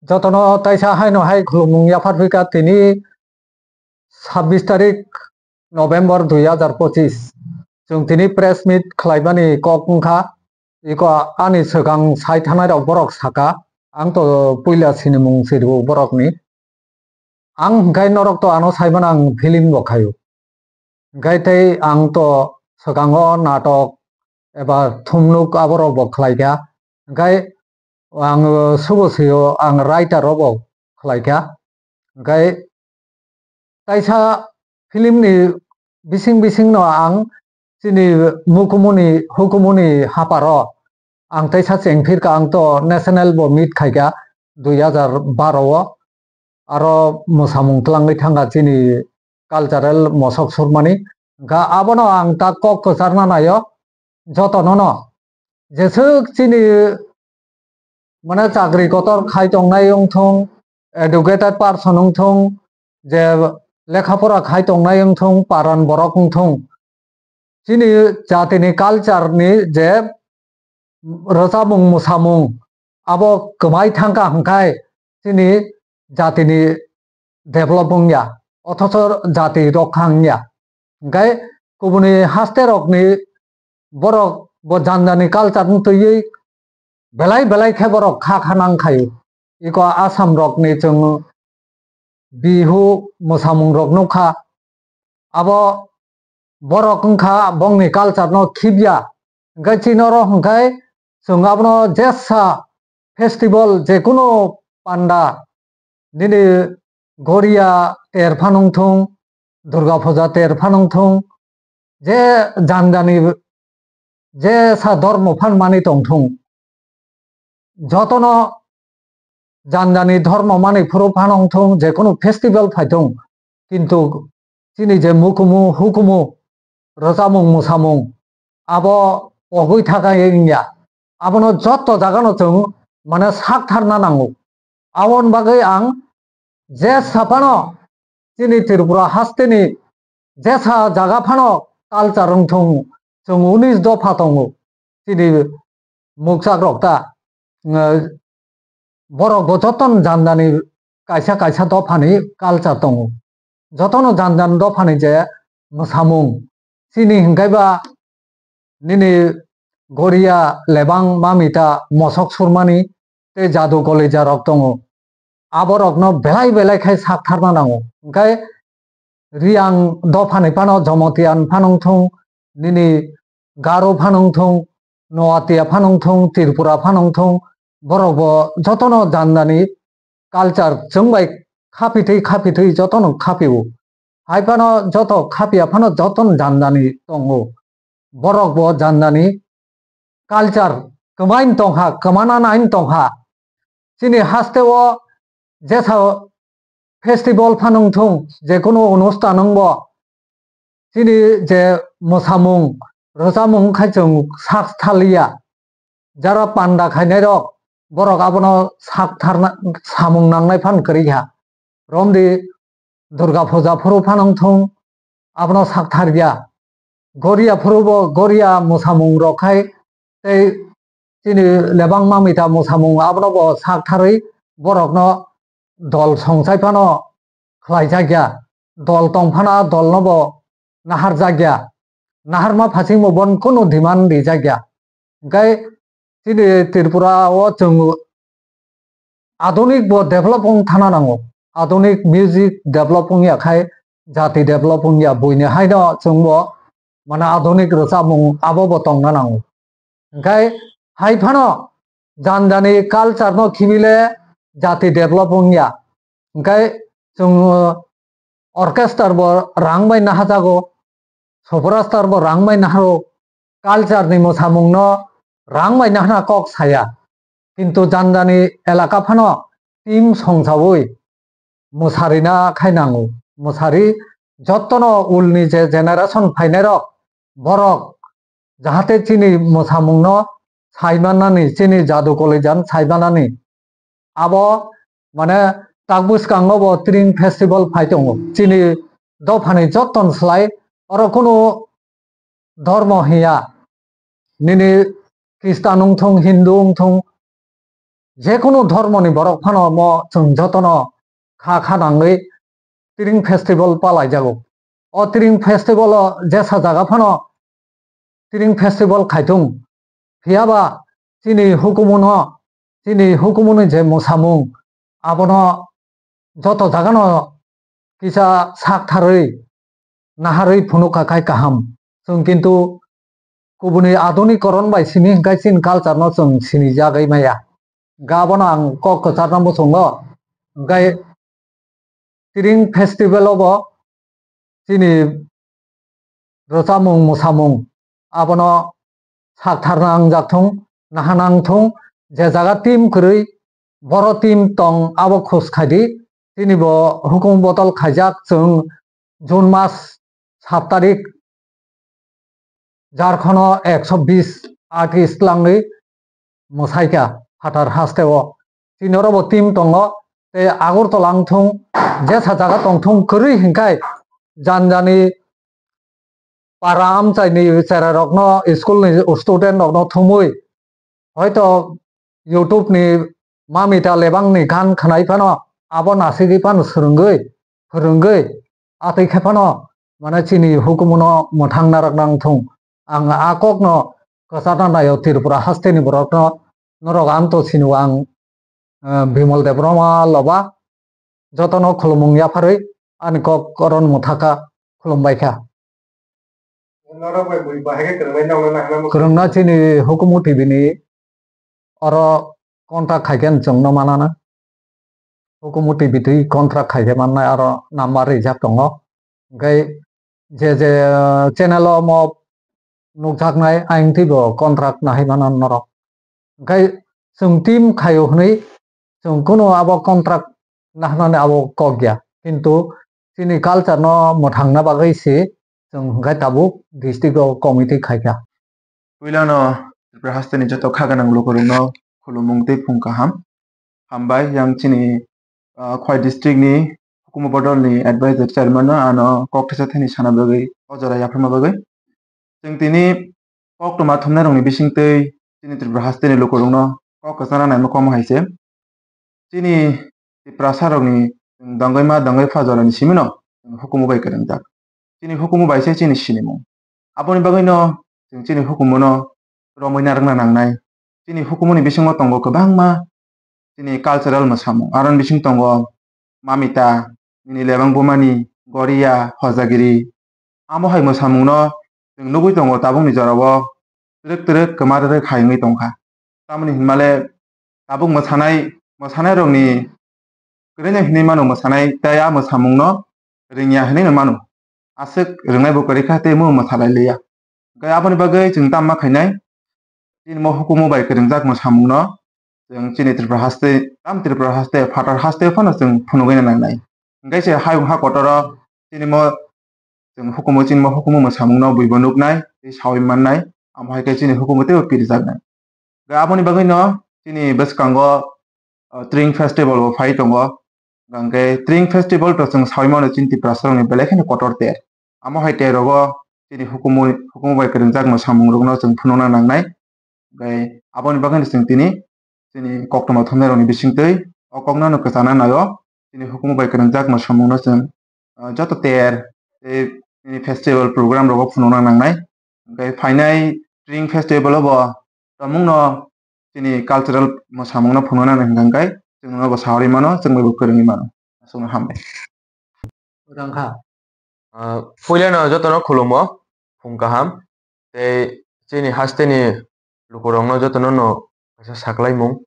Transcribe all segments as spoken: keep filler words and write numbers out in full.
Jotono taisa haino hai khulumung yaphar phika tini sabbish tarik November dui hazar pochis. Chwng tini press meet khlaimani kok wngkha, iko ani swkang sai thanai rok borok saka, ang to puila sinimung sirbo borokni. Ang hwnkhe norok to ano saimano ang feeling bo khaio. Hwnkhe tei ang to swkango natok eba thumnuk aborok bo khlaikha. Hwnkhe ang subo sio ang writer rok bo khlaikha. Hwnkhe kaisa film ni bising bising no ang chini mukumuni hukumuni haparo ang teisa chengphirka, ang to national bo meet khaika dui hazar baro o, aro mwsamung twlangwi thangkha chini cultural mosok surmani. Hwnkha abono ang ta kok kwcharna naio jotono no, jeswk chini mane chakri kotor khai tongnai wngthung, educated person wngthung, je lekha pora khai tongnai wngthung, paran borok wngthung, chini jatini culture ni je rwchapmung mwsamung abo kwmai thangkha hwnkhe chini jatini develop wngya, othocho jati rok kha wngya. Hwnkhe kubuni haste rokni borok bo jani jani culture no twiwi belai belai khe borok kha kha nang khaio. Iko Assam rokni chwng Bihu mwsamung rok nukha, abo borok wngkha bongni culture no khibya. Hwnkhe chini oro hwnkhe chwng abono jesa festival, jekunu panda, nini Goria ter phano wngthung, Durga Puja ter phano wngthung, je jani jani jesa dhormo phan mani tongthung, jotono jani jani dhormo mani phuru phano wngthung, jekunu festival phaithung, kintu chini je mukumu hukumu rwchapmung mwsamung abo pogwi thangkha wngya. Abono joto jagano chwng mane sak tharna nango. Aboni bagwi ang jesa phano chini Tripura hasteni jesa jaga phano culture wngthung, chwng unis dopha tongo chini mukchak rok ta, eh, borok bo jotono jani jani kaisa kaisa dophani culture tongo, jotono jani jani dophani je mwsamung, chini hwnkhe ba nini Goria, Lebang, Mamita, mosok surmani tei jadu kolija rok tongo. Aborokno belai belai khai sak tharna nango. Hwnkhe Riang dophani phano, Jomotian phano wngthung, nini Garo phano wngthung, Noatia phano wngthung, Tripura phano wngthung, borok bo jotono jani jani culture chwng bai khapithwi khapithwi jotono khapio. Hai phano joto khapia phano jotono jani jani tongo. Borok bo jani jani culture kwmain tongkha, kwmana nain tongkha. Chini haste o jesa festival phano wngthung, jekunu onusthan wngbo, chini je mwsamung, rwchapmung khai chwng sak thaliya. Jara panda khainai rok, borok abono sak tharna, samung nangnai phan kwrwi kha. Romdi Durga Puja phuru phano wngthung, abono sak tharya. Goria phuru bo Goria mwsamung rok khai tei chini Lebang Mamita mwsamung abono bo sak tharwi borokno dol songchai phano khlaijakya, dol tong phano a dolno bo naharjakya, naharma phasingbo bon kunu demand rijakya. Hwnkhe chini Tripura o chwng adunik bo develop wng thana nango, adunik music develop wngya khai jati develop wngya, buini haino chwngbo mane adunik rwchapmung abo bo tongna nango. Hwnkhe hai phano jani jani culture no khibile jati develop wngya. Hwnkhe chwng orchestra bo rang bai nahajago, superstar bo rang bai naharo, culture ni mwsamung no rang bai nahana kok saya. Kintu jani jani elaka phano team songsaui mwsarina khai nango. Mwsari jotono ulni je generation phainai rok, borok jahate chini mwsamungno saimanani, chini jadu kolijan saimanani. Abo mane tak bwskango bo Tring Festival phai tongo. Chini dophani joton slai oro kunu dhormo hiya. Nini Khristan wngthung, Hindu wngthung, jekunu dhormoni borok phano mo chwng jotono kha kha nangwi Tring Festival palaijago. O Tring Festival o jesa jaga phano Tring Festival khaithung. Phiyaba chini hukumuno, chini hukumuni je mwsamung, abono joto jagano kisa sak tharwi naharwi phunukha khai kaham. Chwng kintu kubuni adunikoron bai simi hwnkhe chini culture no chwng sinijagwi maya. Hwnkhe abono ang kok kwcharno muchungo. Hwnkhe Tring Festival o bo chini rwchapmung mwsamung abono sak tharna wngjak thung, naha nang thung, je jaga team kwrwi boro team tong abo khus khai di. Chini bo hukumu bodol khaijak chwng June mas sat tarik Jharkhando ekso bis artist langwi mwsaikha phatar hasteo. Chini oro bo team tongo tei Agartala wngthung jesa jaga tongthung kwrwi hinkhai janjani para amchaini cherairokno school ni student rokno thumwi hoito YouTube ni mamita lebangni gan khwnai phano abo nasigwi phano swrwngwi phwrwngwi atwi khe phano mane chini hukumuno mwthang narwk nang thung. Ang a kokno kwcharna naio Tripura hasteni borokno, norok ang to sinio ang, eh, Bimal Debbarma loba jotono khulumung yapharwi ani kok oron mwthaka khulumbai kha. Norok bai bui bahai khe kwrwngbai nokno nahana mwkha. Kwrwngna chini hukumu T V ni oro contract khai khe chwngno manana. Hukumu T V twi contract khai khe mannai aro number rijak tongo. Hwnkhe je je channel o omo nukjaknai ayang twibo contract nahai mano norok. Hwnkhe chwng team khaio hwnwi chwng kunu abo contract nahnani abo kok ya. Kintu chini culture no mwthangna bagwi se chwng hwnkhe tabuk district o committee khaikha. Puilano Tripura hasteni joto kha gwnang lukurokno khulumung tei phung kaham. Hambai yang chini, ah, Khowai district ni hukumu bodol ni advisor chairman no ano kok thesa thani sana bagwi o jora yapharma bagwi. Chwng tini koktwma thumnai rokni bisingtwi chini Tripura hasteni lukurokno kok kwchangna naima komo hai se. Chini Tiprasa rokni chwng dongwi ma dongwi pha jorani simi no chwng hukumu bai kwrwngjak. Chini hukumu bai se chini sinimung. Aboni bagwi no chwng chini hukumu no romwi narwkna nangnai. Chini hukumu ni bisingo tongo kwbangma chini cultural mwsamung. Aroni bising tongo mamita, nini lebang bumani, goriya, hojagiri. Amo hai mwsamungno chwng nugwi tongo tabukni jorao twrwk twrwk kwma rwrwk hai wngwi tongkha. Tamoni hinmale tabuk mwsanai, mwsanairokni kwrwino hinwi mano mwsanai tei a mwsamungno rwngya hinwi no mano. Aswk rwngnai bo kwrwi kha tei mo mwsalai liya. Hwnkhe aboni bagwi chwng tamo ma khainai? Chini mo hukumu bai kwrwngjak mwsamungno chwng chini Tripura haste, tam Tripura haste, phatar haste phano chwng phunugwi nangnai. Hwnkhe se hayung ha kotoro chini mo chwng hukumu, chini mo hukumu mwsamungno buibo nuknai tei saui mannai, amo hai khe chini hukumu teibo kirijaknai. Hwnkhe aboni bagwino chini bwskango, uh, Tring Festival bo phai tongo. Hwnkhe Tring Festival to chwng saui mano chini Tiprasarokni belai kheno kotor ter. Amo hai ter rogo chini hukumu, hukumu bai kwrwngjak mwsamungrokno chwng phunukna nangnai. Hwnkhe aboni bagwino chwng tini chini koktwma thumnairokni bisingtwi o kokno no kwchana naio. Chini hukumu bai kwrwngjak mwsamungno chwng, ah, joto ter tei chini festival program rogo phunukna nangnai. Hwnkhe phainai Tring Festival o bo tongmungno chini cultural mwsamungno phunukna nang hwnkhe chwngno bo saui mano, chwng bai bo kwrwngwi mano. Aswkno hambai. Rang kha. Ah, puilano jotono khulumo, phung kaham, tei chini hasteni lukurokno jotono no kaisa saklaimung.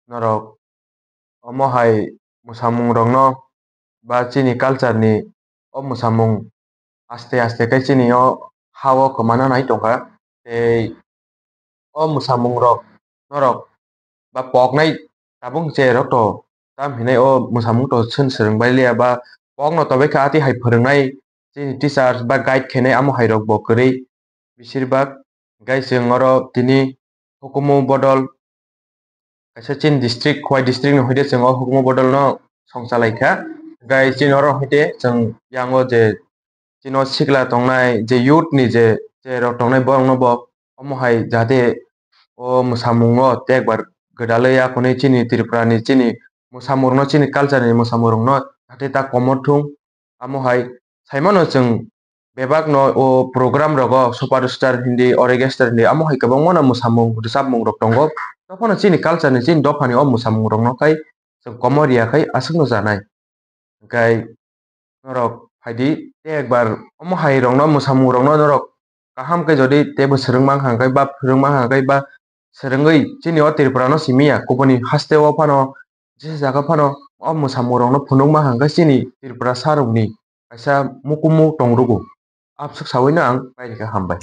Norok omo hai mwsamungrokno ba chini culture ni o mwsamung aste aste khe chini o ha o kwmana nai tongkha. Tei o mwsamungrok norok ba poknai tabuk cherok to tam hinai o mwsamung to swn swrwng bai liya ba pokno tobai kha ati hai phwrwngnai chini teachers ba guide khainai amo hai rok bo kwrwi besir bak. Hwnkhe chwng oro tini hukumu bodol kaisa chini district, Khowai district ni hoite chwng o hukumu bodol no song chalai kha. Hwnkhe chini oro hoite chwng yang o je chini o sikla tongnai, je youth ni je, je rok tongnai borok no bo omo hai jahate o mwsamung o tekbar gwdalwi ya hwnwi chini Tripura ni chini mwsamung rokno, chini culture ni mwsamung rokno hathai ta komor thung. Amo hai saimano chwng bebak no o program rogo superstar hindi, orchestra hindi, amo hai kwbangma no mwsamung rwchapmung rok tongo. Tophano chini culture ni, chini dopha ni o mwsamung rokno khai chwng komor ya khai aswk no janai. Hwnkhe norok phaidi tei ekbar omo hai rokno, mwsamung rokno norok kaham khe jodi teibo swrwng mankha hwnkhe ba phwrwng mankha hwnkhe ba swrwngwi chini o Tripura no simi ya, kubuni haste o phano jesa jaga phano o mwsamung rokno phunuk mankha hwnkhe chini Tripura sa rokni kaisa mukumu tongrugo. Abswk sawino ang pairikha, hambai.